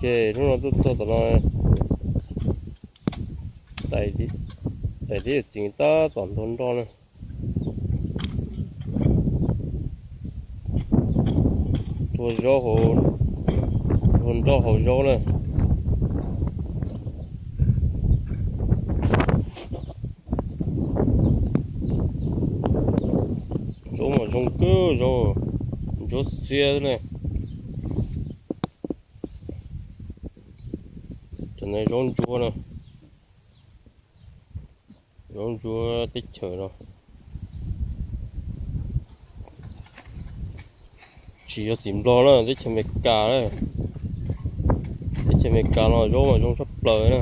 Ces hnub no tuaj txog tom no, tais tib yawm txiv tab tom ntuag nroj na. Ntuag zaub, ntuag nroj hauv zaub na. Zaub mas zoo kawg, zaub ntsuab xiab na. Cov no zaub ntsuab na, zaub ntsuab teb chaws no. Tsis yog tim Nplog na, teb chaws Amelikas na. Teb chaws Amelikas no zaub mas zoo tshaj plaws na.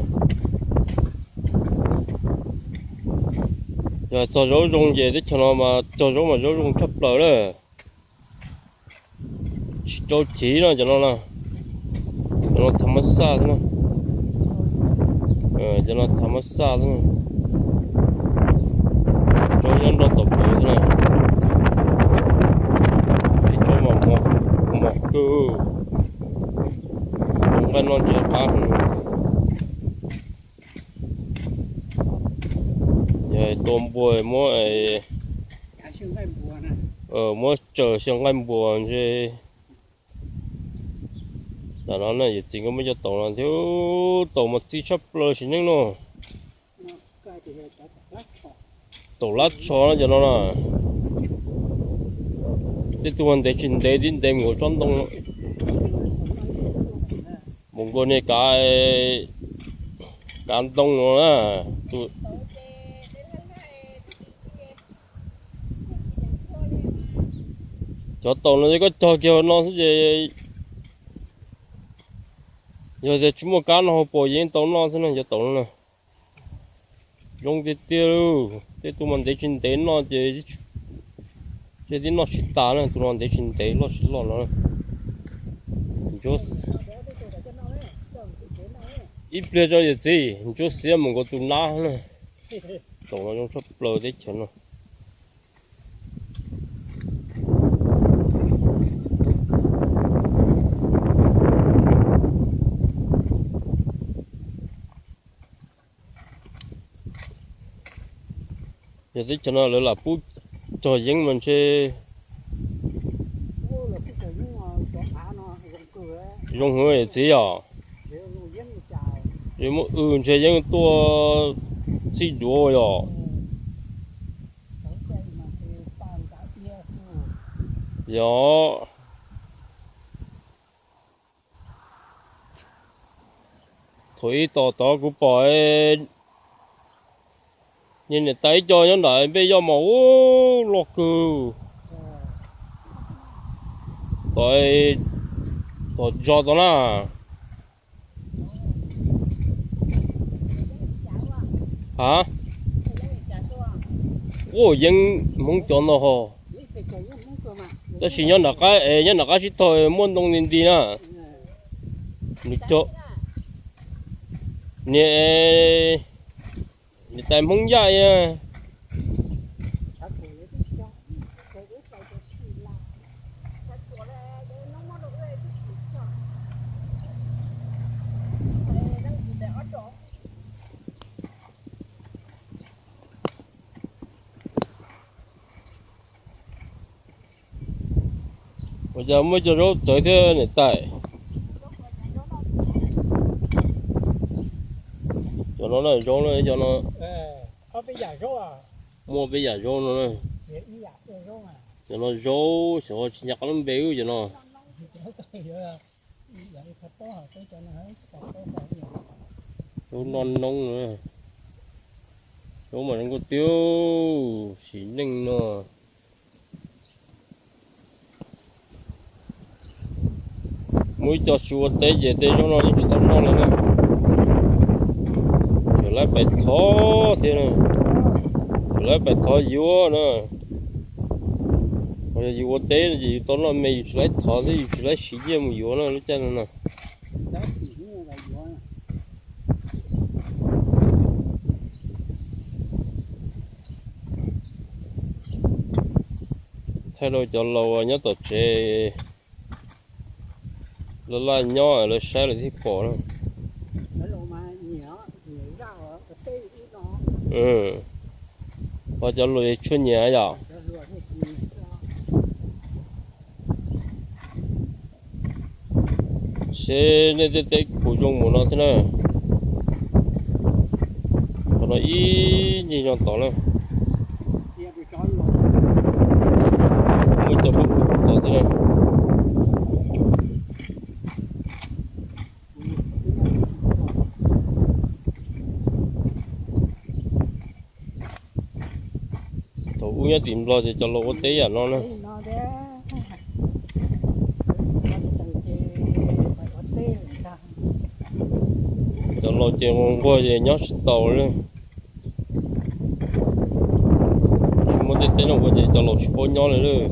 Yog txog zaub zoo ces teb chaws no mas txog zaub mas zaub zoo tshaj plaws na. Tsis rau chiv no cov no na. Cov no thav mab xaj xwb na. Cov no thav mab xaj xwb na. Zaub nyob nroj tom pawv xwb na. Ib tsob mas mos kawg. Tus nqaij no ntsia qab heev. Yog tua npua muab, muab tsaws xyaw nqaij npua ntshe. Tam no na yawm txiv nkawd muab cov taum no thiab, taum mas txi tshaj plaws sim neej no. Taum lab tsho no cov no na. Tej tug mas ntev tsis ntev tib ntev mus nkaus tsob ntoo no. Mus nkaus niag kav, kav ntoo no na. Cov taum no ces koj cog kiag no xwb ces, yog tias tsis muaj kab no hauv paus yeej tau noj xwb na cov taum no na. Zoo tiag tiag li. Tej tug mas ntev tsis ntev noj ces, ces twb noj tsis tas na, tus no ntev tsis ntev loj tsis loj no. Ib pliag tso yawm txiv, ntsuab xiab mus nkaus tus nab na. Taum no zoo tshaj plaws teb chaws no. Yog teb chaws no lawv lam pub cog yeeb mas ntshe zoo heev txiv yom. Yuav muab w ntshe yeeb tuaj txij duav yom. Yog. Thaum ub tom tod kuv pom niag niam tais ib co nyob nram npej yoj mas ub loj kawg. Tom, tom zos tod na. Ha? Ua yeeb Hmoob cov ntau hos. Tab sis nyob nram qab, nyob nram qab sib tog muaj ntoo nti nti na. Nws cog, niam, niam tais Hmoob Yaj. Ua cas muaj cov zaub txawv thiab niam tais? Cov no na zaub na, cov no. Muaj peb yam zaub no na. Cov no zaub xyov tsis nco qab lub npe wb cov no. Zaub noj noob na. Zaub mas zoo nkauj tiag, sim neej no. Muaj ib co tsis ua teb ces tej zaub no yeej tsis tau noj li na. Tseem laib pais thov thiab na. Tseem laib pais thov yuav na. Ho yog yus ua teb no ces yus tau noj me, yus tsis laib thov thiab yus tsis laib siv nyiaj mus yuav na lub caij no na. Thaij rau cov laus nyob tom tsev, Laj laj nyob lawv saib lawv thiaj pom na. Ho cov luas tshuaj nyiam yom. Seb nej tej teb kuv zoo mus no thiab na. Qhov no ib ncig no tod na. Muaj cov pob kws tod thiab na. Thaum ub nyob tim Nplog ces cov laus ua teb yam no na. Cov laus ces nquag nquag ces nyob tsis taus li. Tsis muaj tej teb no ua ces cov laus tsis paub nyob li lawm.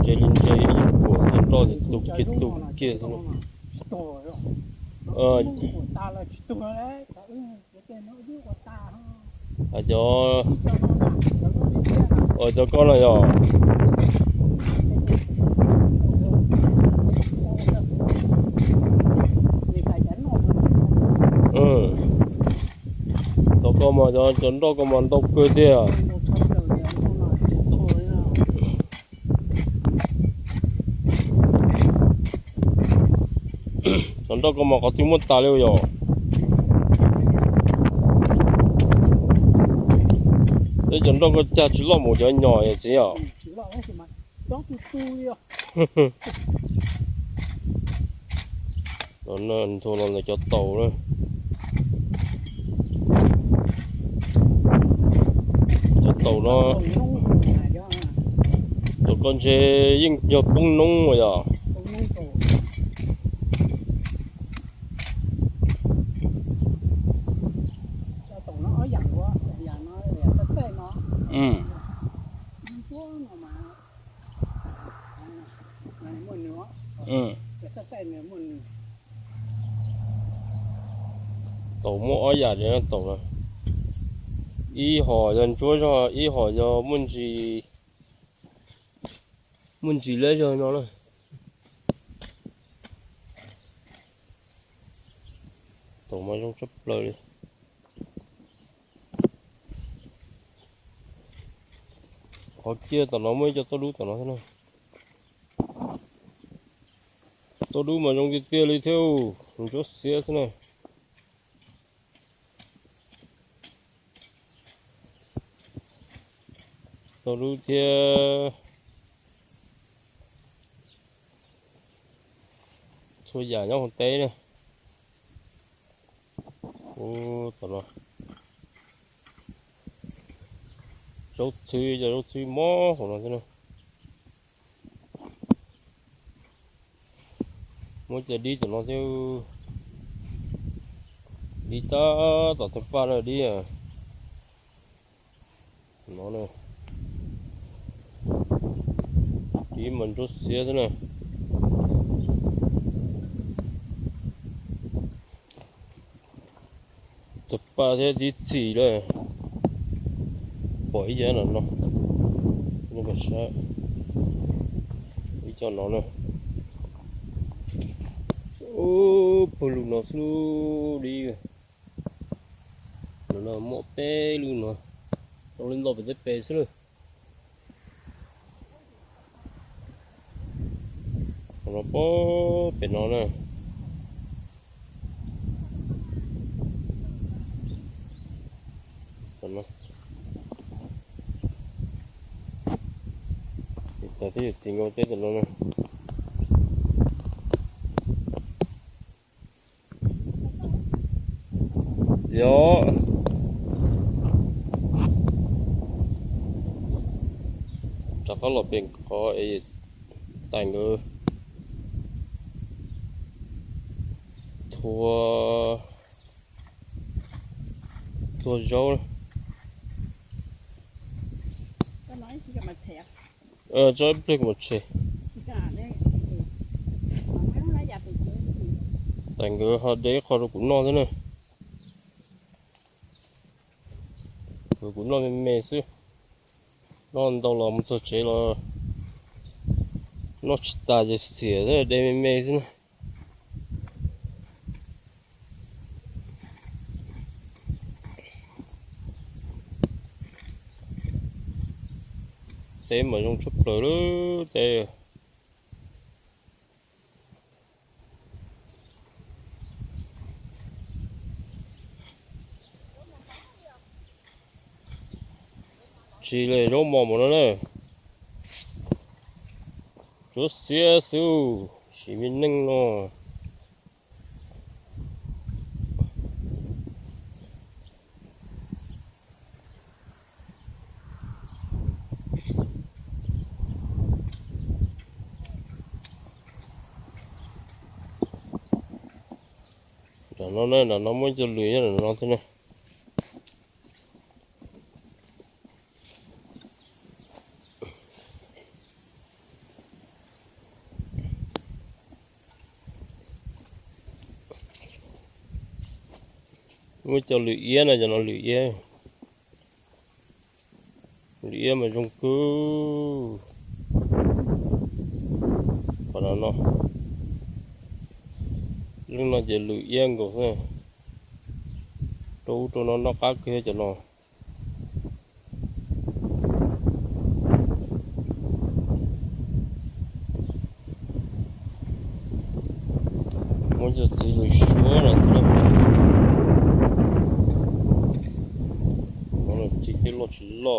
Ntse li ntse ib puas cov nroj ces tu kiag tu kiag xwb. Cov, cov koj no yog, cov koj mas cov nroj koj mas ntau kawg tiag. Cov nroj koj mas qhov twg muaj tas li yom. Peb cov nroj koj cag tsis loj mus cov nyom txiv yom. Nthuav los ntawm cov taus na. Cov taus no, cov koj ntshe yeej yog poob noob uas yog. Taus muaj ob yam li taus na. Ib hom yog ntsuab zog, ib hom yog muaj ntsis, muaj ntsis liab zog no na. Taus mas zoo tshaj plaws li. Qhov kiag tom no muaj ib co tauj dub tom no thiab na. Tauj dub mas zoo tiag tiag li thiab, ntsuab xiab xwb na. Tauj dub thiab txhua yam nyob hauv teb na. Ub, tom no zaub txhwb, cov zaub txhwb mob hauv no thiab na. Muab cov dib tom no thiab, dib tab tom thawj paj na dib. No na, dib mas ntsuab xiab xwb na. Thawj paj thiab dib txhim lawm. Pom ib yam no no, ib co no na. Ub, pawg lug no xwb dib. No muaj peb lub no, tau li ntau pem tej pem xwb lawm. Qhov no pem no na. Tau twb yog txiv nkaus teb tom no na. Yog, rov qab los pem qhov es tais nkawd thua, thua zaub. Tso ib pliag kuv mus tshem. Tais nkawd ho de ib qho rau kuv noj thiab na. Kuv noj me me xwb, noj ntau los mus txog tsev los noj tsis tas ces xiam, de me me xwb na. Teb mas zoo tshaj plaws lub teb. Tsis li zaub mos mus no na. Tsuav xiab xwb, sim me neej no. Nram no na, nram no muaj ib co lwm nyob nram no thiab na. Muaj cov lwm iab na, cov no lwm iab. Lwm iab mas zoo kawg. Qhov no, leej no ces lwm iab nkaus xwb. Rau ub rau no noj qab kawg cov no. Muab cov txiv lws suab no, no txiv tej loj tsis loj no.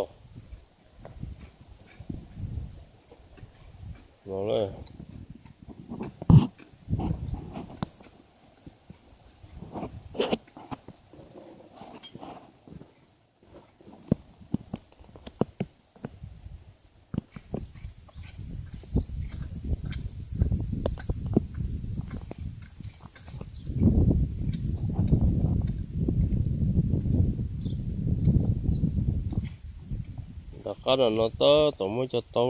Tom qab no tab tom muab cov taub,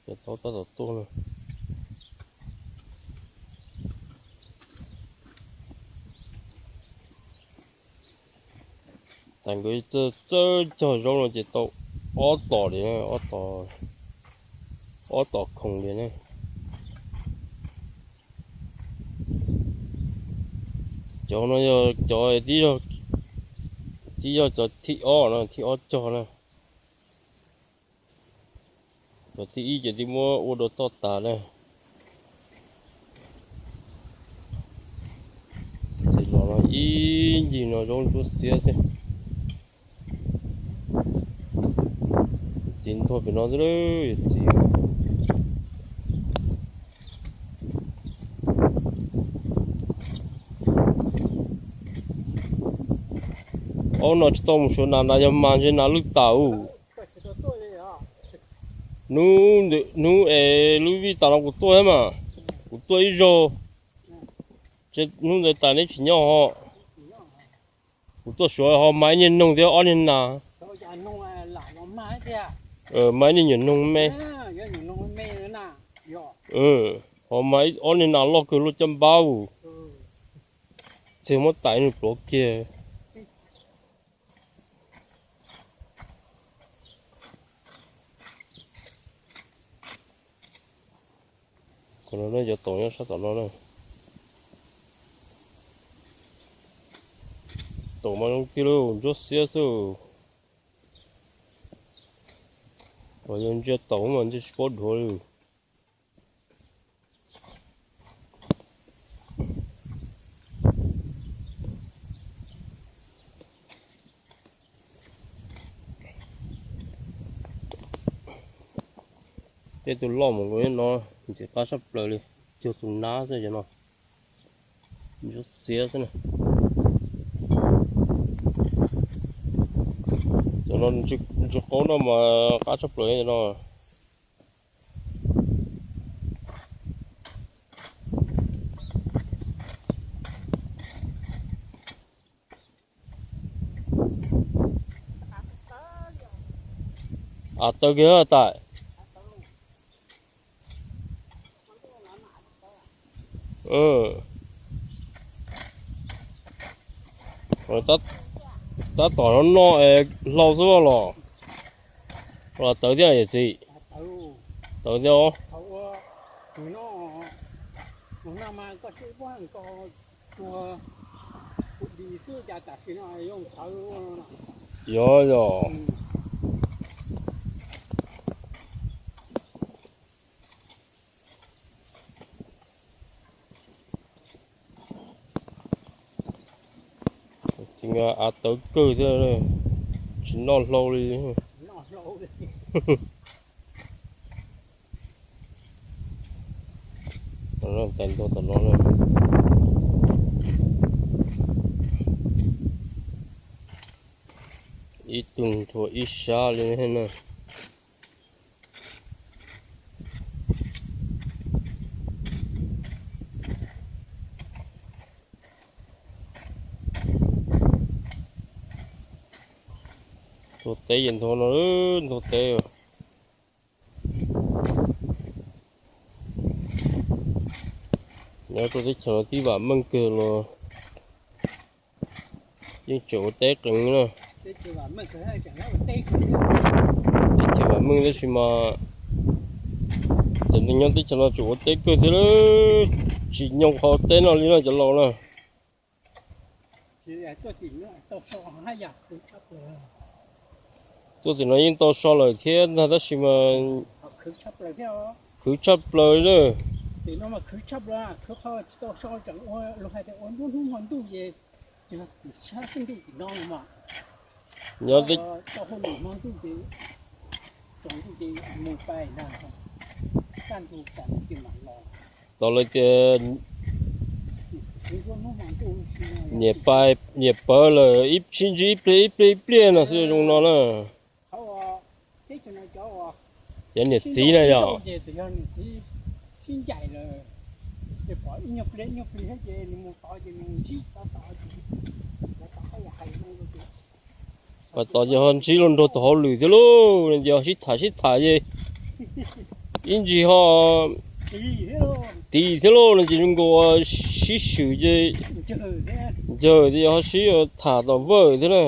cov taub tab tom tuaj no. Tas nkawd txawj cog zaub no ces tau ob tom li, ob tom khoom li ne. Cov no yog cov, tib yog cov thib ob no, thib ob cog na. Cov thib ib ces twb muab ua dua toj tas na. Ces los no ib ncig no zaub ntsuab xiab xwb. Txiv ntxhua pem no xwb, txiv. Ob no tsis tau mus xyuas nas, nas yog mas ntshe nas lwj tas ub. Hnub, hnub es lub vij tas no kuv tuaj thiab mas, kuv tuaj ib zaug. Hnub ntawd tas neb tsis nyob ho. Kuv tuaj suav ho mas ib niag noog thiab ob niag nas. Mas ib niag nyuam noog me. Ho mas ob niag nas loj kawg luaj caj npab ub. Txiag muab tais nws pluav kiag. Cov taum nyob sab tom no na. Taum mas zoo kiag li, ntsuab xiab xwb. Yog ntsia taum mas ntsia tsis paub dhuav li. Tej tus loj mus nkaus no, ntxim qab sab plaws li, cuag tus nab xwb cov no. Ntsuab xiab xwb na. No ntsis qaub no mas qab tshaj plaws no. Av tawv kiag tas. Tab tom no no es hlau xwb los, los tawv thiab yawm txiv. Tawv thiab os. Yog yog. Txiv, av tawv kawg thiab, tsis noj hlau li. Tais ntua tom no na. Ib tug nthua ib sab li na. Nthua teb ces nthua no, nthua teb. Nyob rau teb chaws no tib vam meej kawg los yeej tseem ua teb qees na. Teb chaws vam meej tab sis mas cov neeg nyob teb chaws no tseem ua teb kawg thiab, tsis nyoo qhov teb no li no cov laus na. Tuaj tim no yeej tau so lawm thiab ntag tab sis mas khwv tshaj plaws na. Nyob tos lawv tias nyias pawv lawm ib sib ntsib ib pliag ib pliag ib pliag no xwb zoo no na. Cov niam txiv na yog. Tos ces ho ntsib los nrog tus hauj lwm thiab lauj, ces ho sib tham sib tham ces ib ntsis ho tiv thiab lauj, ces zoo nkaus sib swm ces ncaws ces ho sib tham tom vawj thiab na.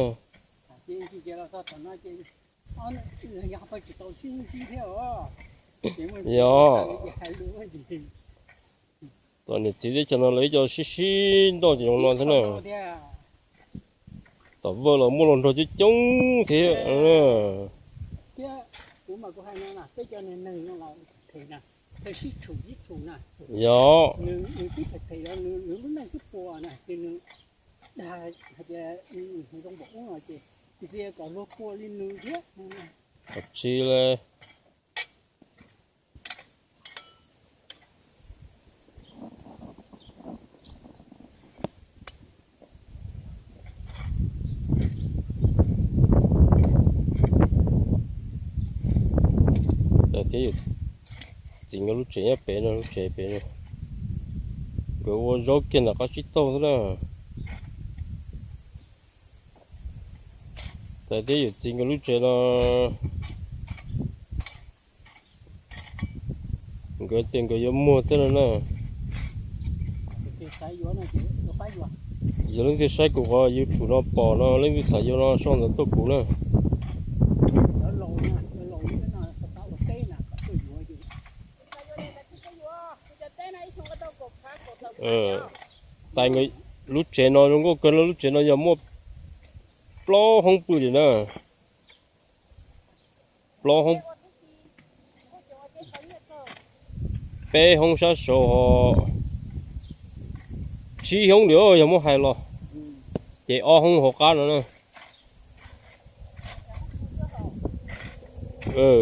Yog, tom niam txiv teb chaws no lawv ib co sib sib nrog ces zoo no thiab na. Tom vawj los muaj los nrog coob coob thiab. Yog. Tsis li. Thiab yawm txiv nkawd lub tsev nyob pem no, lub tsev pem no, nkawd ua zaub kiag ntawm qab tsib taug xwb na. Tais thiab yawm txiv nkawd lub tsev no, nkawd tias nkawd yuav muag thiab no na. Yog leej twg saib kuv qhov YouTube no pom no leej twg xav yuav no sau ntawv tuaj kuv na. Tais lub tsev no zoo nkauj kawg, lub tsev no yog muaj plaub hoob pw li na. Plaub hoob, peb hoob sab saud, tsib hoob li yog muab hais los, ces ob hoob hauv qab no na.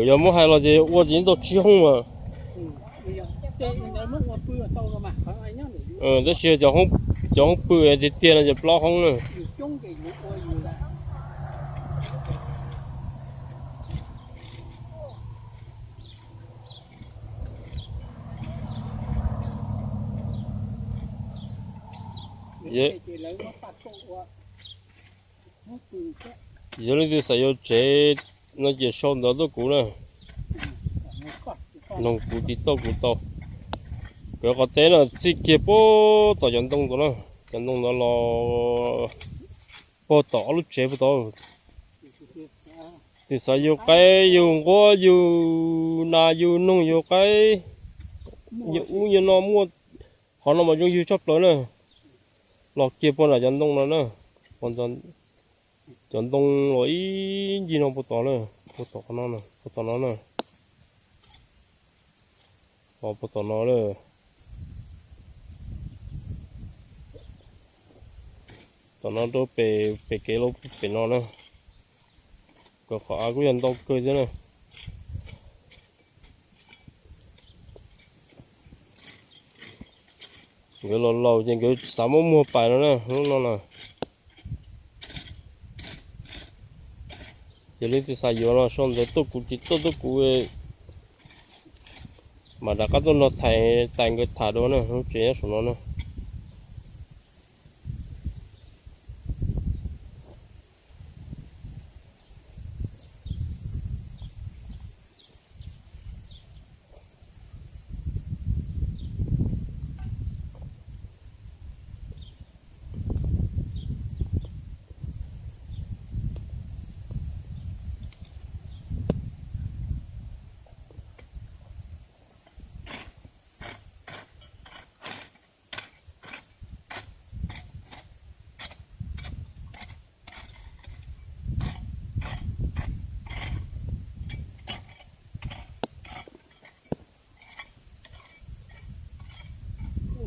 Yog muab hais los ces ua ces yeej tau tsib hoob mas. Tab sis cov hoob pw tiag tiag no ces plaub hoob na. Yog leej twg xav yuav tsev no ces sau ntawv tuaj kuv na, noog kuv tiv tauj kuv tau. Cov qhov teb no txij kiag puag tom cov ntoo ntawd na, cov ntoo ntawd los puag tom ob lub tsev puag tod. Tus xav yug qaib yug nquab yug nas yug noog yug qaib, yug ub yug no muaj, qhov no mas zoo yug tshaj plaws na. Los kiag puag nram cov ntoo no na, cov ntoo los ib ncig no puag tod na, puag tom no na, puag tom no na. Tom no rau pem, pem kev los pem no na, kom qhov av kuj yog ntau kawg thiab na. Nkawd los laus ces nkawd xav muab muag pais no na, hnub no na. Ces leej twg xav yuav no sau ntawv tuaj kuv tiv tauj tuaj kuv, mam rov qab tuaj nrog thais tais nkawd tham dua na, lub tsev nyob saum no na.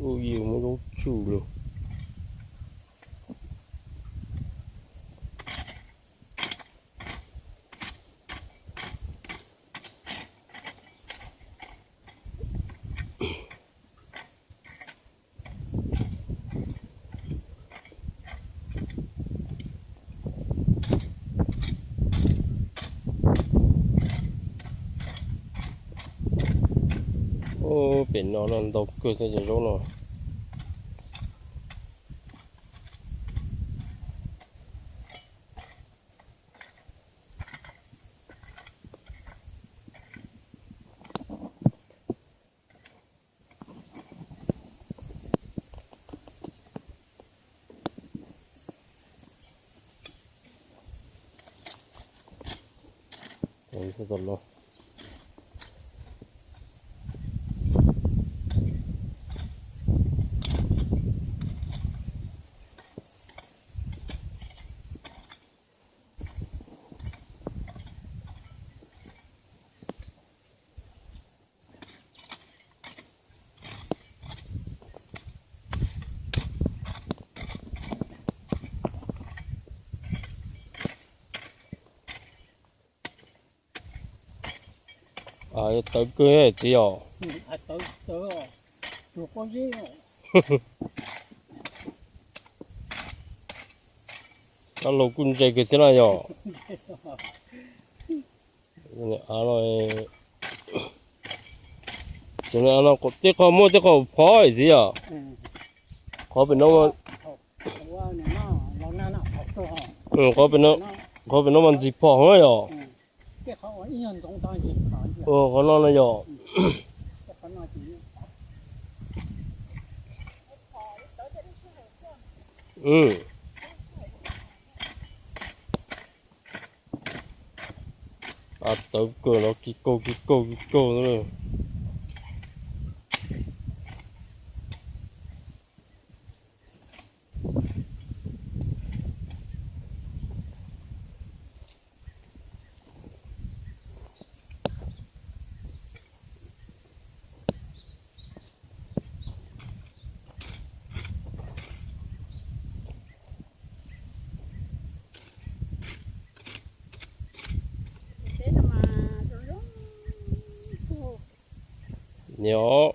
Ub, yus muab zaub tsum lawm. Pem no no ntau kawg tej cov zaub no. Tawv kawg txiv os. Kab laug kuj ntse kawg thiab na yom. Tej qho muaj tej qho phom txiv yom. Qhov pem no, qhov pem no mas ntxim phom na yom. Qhov no na yom. Av tawv kawg no, kis kaug kis kaug kis kaug na. Nyob.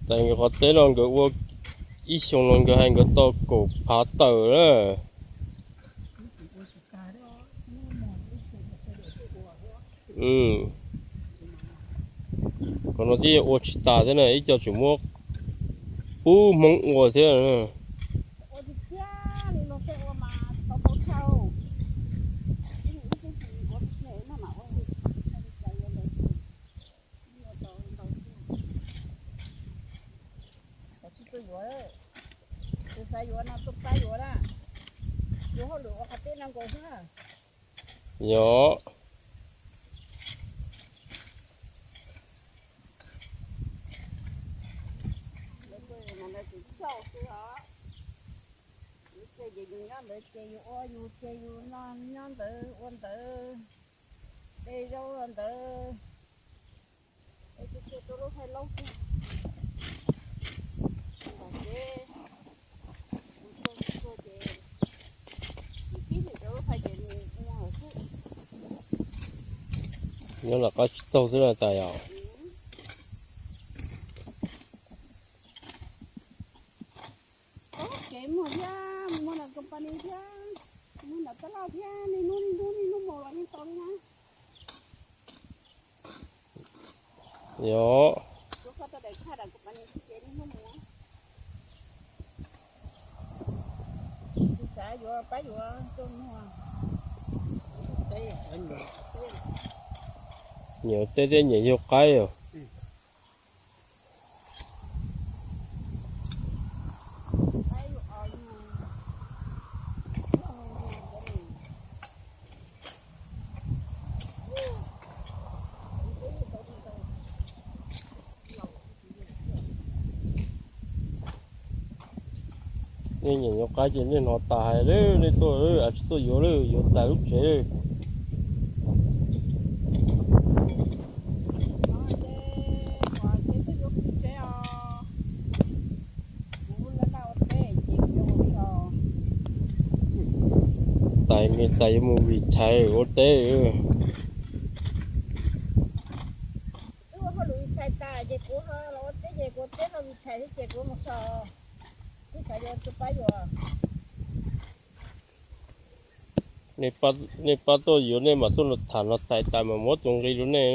Tais nkawd qhov teb no nkawd ua ib xyoo no nkawd hais nkawd tau kaum phav tawm na. Qhov no twb yog ua tsis tas thiab na, ib co tseem muab pub Hmoob ua thiab. Tus xav yuav no tuaj pab yuav na, yuav hauj lwm ua qhov teb no nkaus xwb na. Yog. Lawv tus xauj xwb os, lawv tus ces yus nyob ntawd ces yus ua yus ces yus no nyob ntawd ua ntawd, de zaub ua ntawd. Nyob lawm qab tsis taug xwb na tas yom. Kev muag thiab, muag nram company thiab, muag nram taj laj thiab, niaj hnub niaj hnub niaj hnub mus los yeej tau li na. Yog. Nyiam tej tej nyiam yug qaib os. Nej nyiam yuav qaib ces nej hnov tas hais lawm, nej tuaj lawm, tsis tuaj yuav lawm, yuav tas lub tsev lawm. Tais me tais yuav mus vim chais ua teb. Wb ua hauj lwm vim chais tas ces kuv ho los ua teb ces kuv ua teb ho vim chais thiab ces kuv mus so. Wb xav yuav tus pab yuav. Nej pab tuaj yuav nej mam tuaj tham no, tais tas mas muab tus nqi rau nej.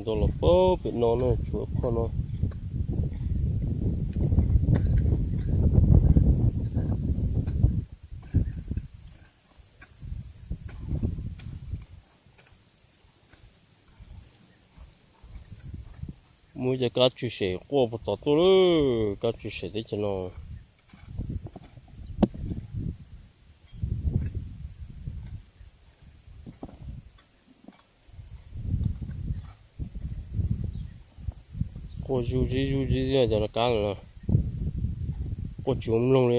Nto los pab pem no na, tshuav qhov no. Muaj cov kab tswm sem quaj puag tod tuaj lawm, kab tswm sem teb chaws no. Quaj zuj zib zuj zib cov kab no, quaj tsis ua mloog li.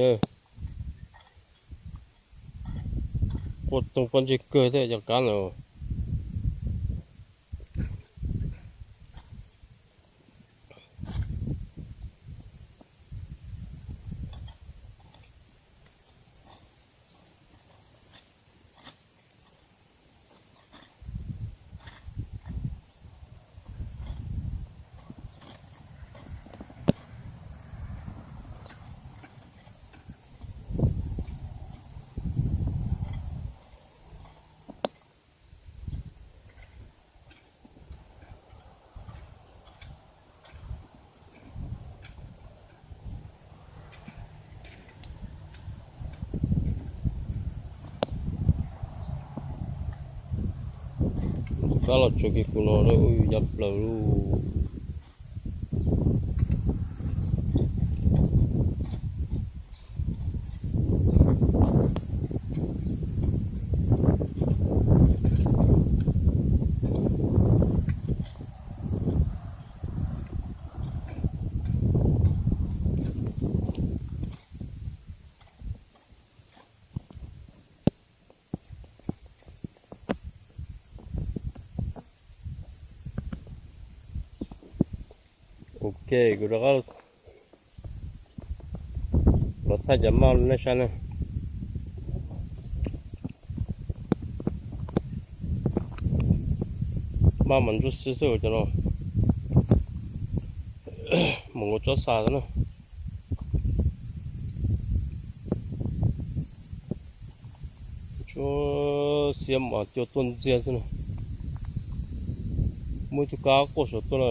Quaj toog pob ntseg kawg thiab cov kab no. Kab los tsuav kiag kuv no, ub, ya plaws lauj. Ok, kuv rov qab los thaij cov maj nej saib na. Maj mas ntsuab xiab xwb cov no. Mus nkaus tsob xa xwb na. Tsuab xiab mas cua tuaj ntxiag xwb na. Muaj ib tug kab quaj saum tuaj na.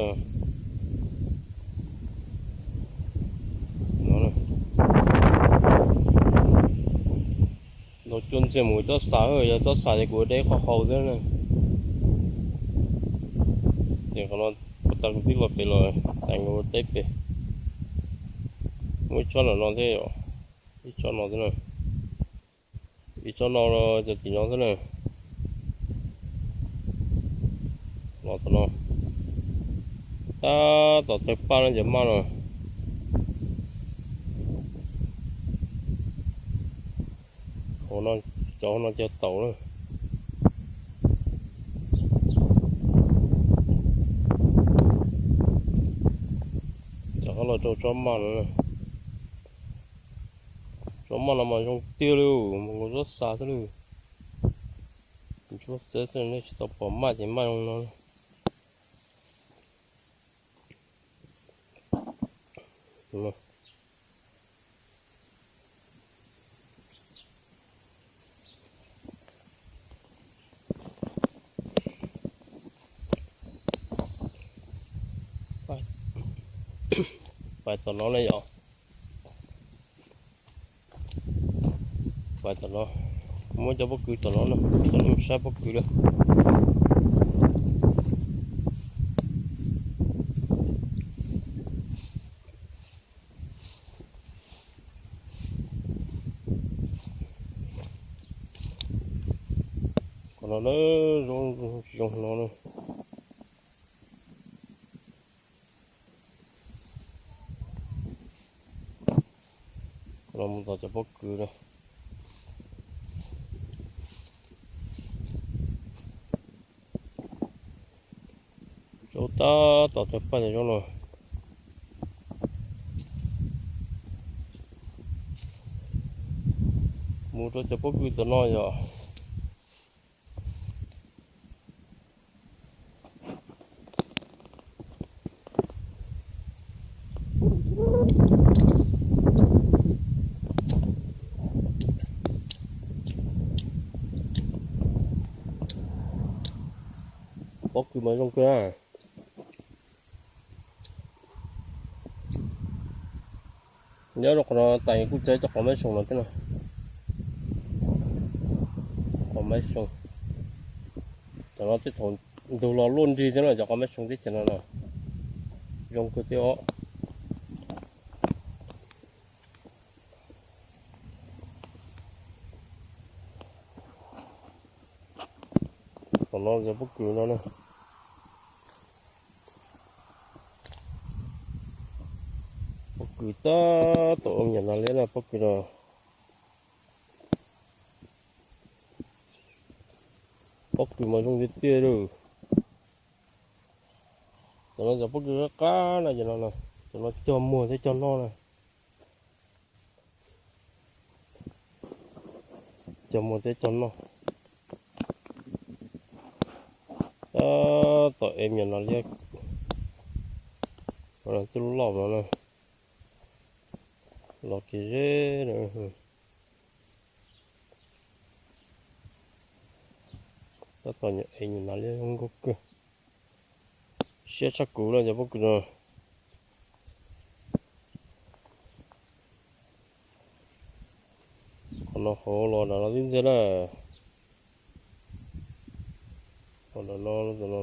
Ntaus cua ntxiag mus tsob xa, yog tsob xa ces kuv de qhov hau xwb na. Ces qhov no puag ta kuv twb los pem los tais nkaus teb pem. Muaj ib tsob no no thiab, ib tsob no xwb na. Ib tsob no cov tim no xwb na. Los tom no, tab tom tawg paj no cov maj no. Hauv no, cov hauv no cov taum na. Cov qab los rau tsob maj no. Tsob maj no mas zoo tiag li, mus nkaus tsob xa xwb li. Ntsuab xiab xwb nej tsis tau pom maj ces maj zoo no. Pais tom no ne yom. Pais tom no, muab cov pob kws tom no na, cov no saib pob kws lawm. Qhov no na, zoo tsis zoo no na. Qhov no mus tom cov pob kws na. Zaub tab tom tawg paj cov zaub no. Mus rau cov pob kws tom no yom. Pob kws mas zoo kawg na. Nyob rau qhov no tais kuj cov cov qos mab xoo no thiab no. Qos mab xoo. Cov no tej thaum ntug los luaj nrig thiab no, cov qos mab xoo teb chaws no no. Zoo kawg thiab os. Tom no cov pob kws no na. Pob kws tab tom ua me nyuam nas liab na pob kws no. Pob kws mas zoo tiag tiag li. Cov no cov pob kws qab qab na, cov no, cov no cog muag thiab cog noj na. Cog muag thiab cog noj. Tab tom ev me nyuam nas liab. Cov loj no na, los kev zeb na. Tab tom ev me nyuam nas liab zoo nkauj kawg. Siab tshaj kuv na cov pob kws no. Qhov no hauv los nram no tib ntxiag na. Qhov nram no, no.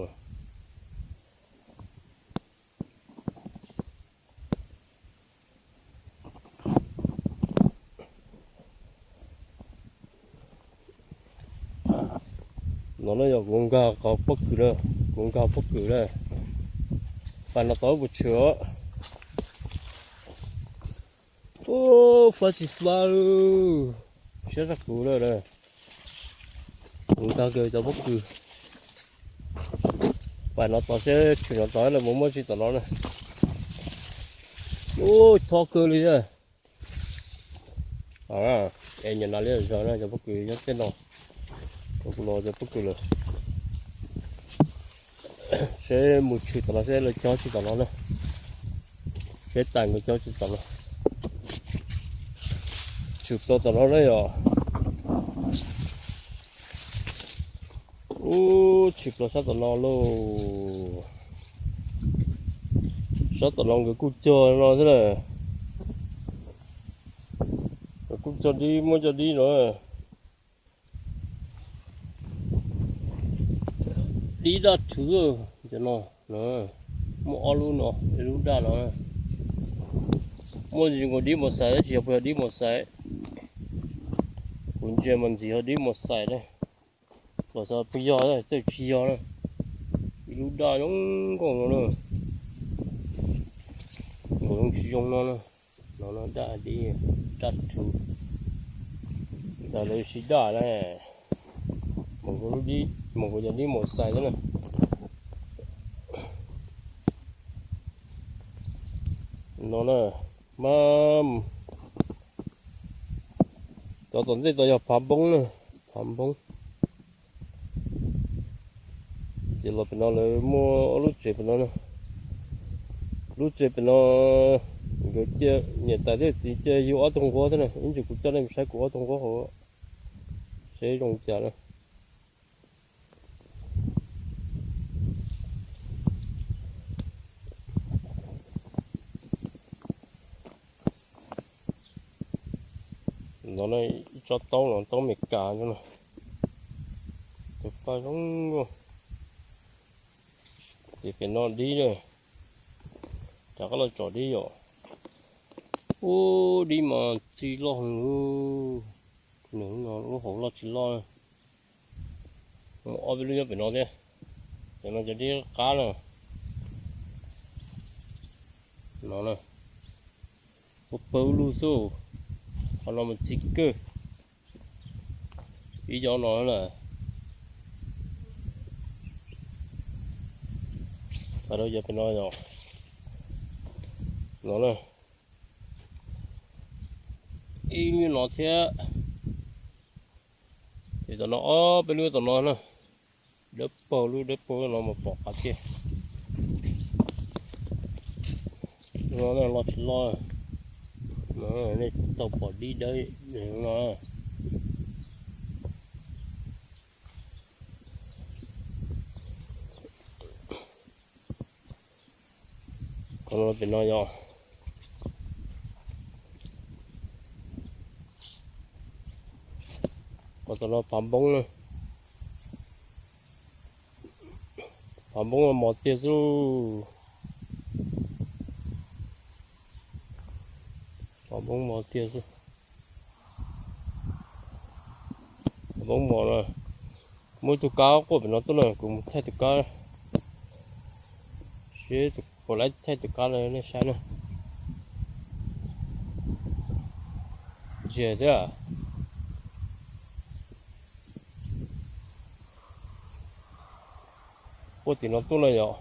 No na yog kuv nkag qhov pob kws na, kuv nkag pob kws na. Pais no tau puas tshwm os. Ub, fab tsis fab, siab tshaj kuv na. Kuv nkag kiag cov pob kws. Pais no tod seb tshwm no tod lawm mus muab tsis tom no na. Ub, thoob kawg li. Es nyam nas li zog na cov pob kws nyob tej no, kuv los cov pob kws lawm. Seb mus tshwm tom no seb lawv cog tsis tom no na. Seb tais nkawd cog tsis tom no. Tshwm plaws tom no na yom. Ub, tshwm plaws sab tom no lauj. Sab tom no nkawd kuj cog no xwb na. Nkawd kuj cog dib, muab cog dib no. Dib daj rhuv cov no. Muaj ob lub no, ib lub daj no. Muaj ntsis nkaus dib mos xais tab sis yog puas yog dib mos xais. Kuv ntsia mas ntxim yog dib mos xais na. Los xav puas yog, txawj tsis yog na. Ib lub daj zoo nkauj no na. Nkaus zoo tsis zoo no na. No no daj dib, daj rhuv. Ntawd lawv siv daj na. Mas nkaus lub dib, mas nkaus cov dib mos xais xwb na. No na, mas cov tom ntej tod yog phav npoob na, phav npoob. Ces los pem no lawv muaj ob lub tsev pem no na. Lub tsev pem no nkawd cia niam tais thiab txiv cia yug ob tug nquab thiab na, ib ntsis kuv coj nej mus saib kuv ob tug nquab hauv seb zoo li cas na. No na, ib tsob taub no, taub Amelikas no. Tus paj zoo nkauj. Ces pem no dib na, rov qab los tsom dib yom. Ub, dib mas txi loj heev li. Nws no lub hauv loj tsis loj. Muaj ob peb lub nyob pem no thiab. Cov no cov dib qab na. No na, ua pawg lug xwb. Qhov no mas txi kawg. Ib cov no na. Pas rau cov pem no yom. No na, ib lub no thiab. Ces tom no ob peb lub tom no na. Dawb paug, lub dawb paug no mas pom qab tiag. No loj tsis loj. Nej tau pom dib dawb no. Qhov no pem no yog, qhov tom no phav npoob na. Phav npoob mos tiag xwb. Phav npoob mos tiag xwb. Phav npoob mos na. Muaj ib tug kab quaj pem no tuaj na, kuv mus thaij tus kab. Seb puas laib thaij tus kab no nej saib na. Ntsiag thiab. Quaj tim no tuaj na yom.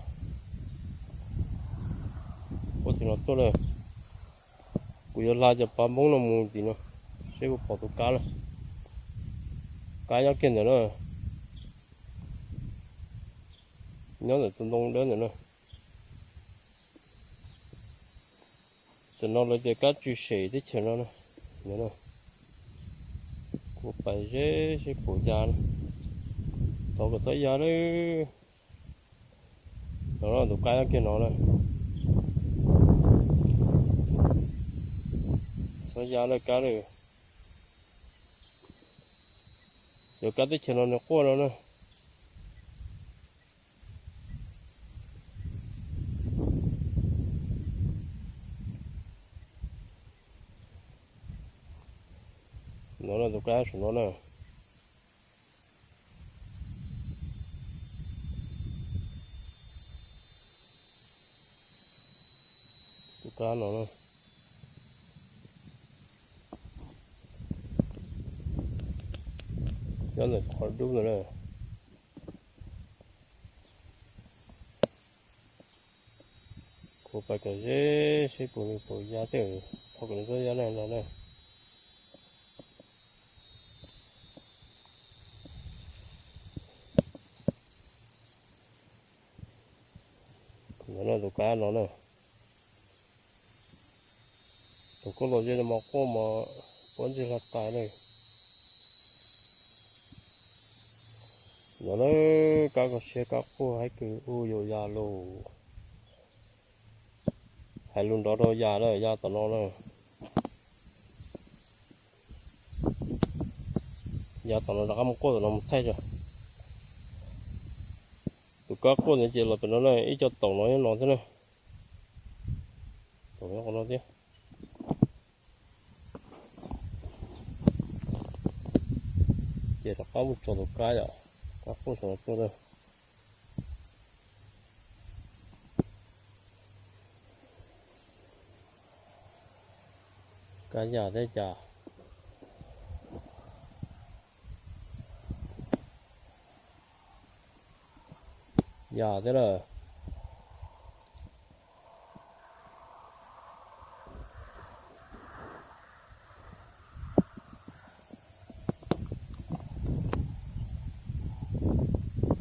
Quaj tim no tuaj na. Kuv yuav hla cov phav npoob no mus tim no, seb puas pom tus kab na. Kab nyob kiag ntawm na. Nyob ntawm tus ntoo dawb ntawm na. Tam no lawv tias kab tsw sem teb chaws no na. Kuv pais ze seb puas ya na. Thov kom txhob ya na. No tus kab nyob kiag no na. Txhob ya lawm kab lawm. Cov kab teb chaws no nws quaj no na. No na tus kab saum no na. Tus kab no na. Nyob ntawm qhov dub ntawd na. Kuv pais kom ze seb Pum pum ya tej, thaum kawg tuaj ya na no na. No na tus kab no na. Tus koj los ze no mas quaj mas quaj ntxig hlo tas na. No na, kab koj siab kab quaj haib kawg ua yuav ya lus. Hais lus nrov rau ya na, ya tom no na. Ya tom no rov qab mus quaj tom no mus thaij tso. Tus kab quaj ntawd ces los pem no na, ib co taum no nyob no thiab na. Taum nyob qhov no thiab. Ces rov qab mus tso tus kab yom, kab quaj saum no tuaj na. Kab ya thiab cas. Ya thiab lawm.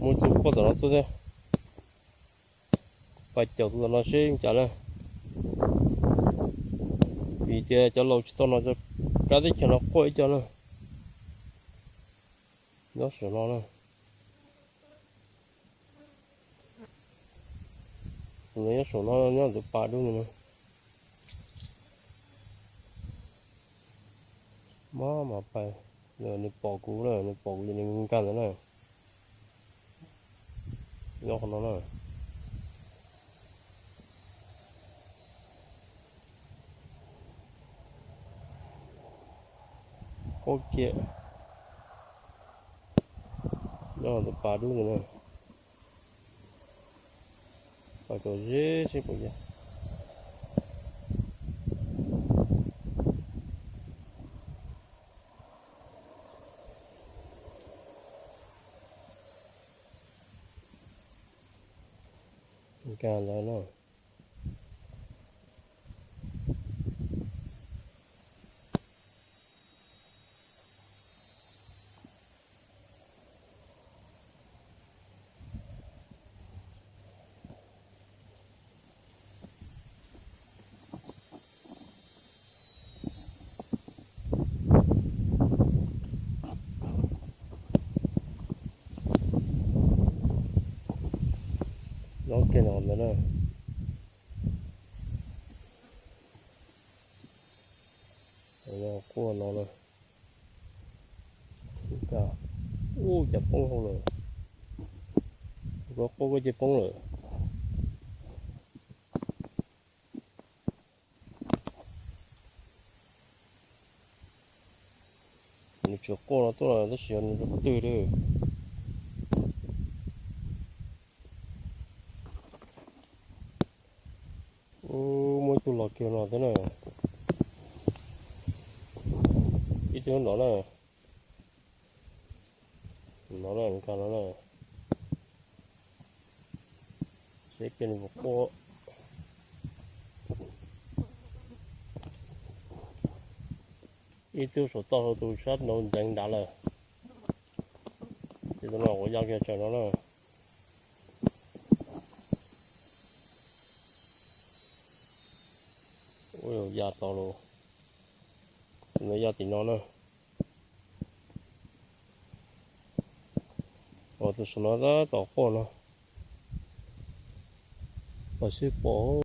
Muaj tus quaj tom no tuaj thiab. Pais caum tus tom no seb cas na. Vim tias cov laus tsis tau no, cov kab teb chaws no quaj ib co na. Nyob saum no na. Tus no nyob saum no nyob tus pas dub no. Maj mam pais, nws pom kuv na, nws pom kuv ces nws nkag ntawd na. Nyob qhov no na. Quaj kiag. Nyob tus pas dub ntawd na. Pais kom ze seb puas yog. Nkag ntawd na. Nyob kiag no ntawd na. Quaj no na. Ub, cas poob hauv lawm. Koj quaj koj cia poob lawm. Nws tsis quaj no tuaj tab sis yog nws twg li. Ub, muaj ib tug los kiag no thiab na. Ib tug no na. No na, nkag no na. Seb kiag nws puas quaj. Ib tug saum toj hauv tus sab nraud nteev nrad lawm. Ces tus no kuv ya kiag tsaws no na. Ua ya tau los, tus no ya tim no na. Tus saum no tab tom quaj no, pom sib pom.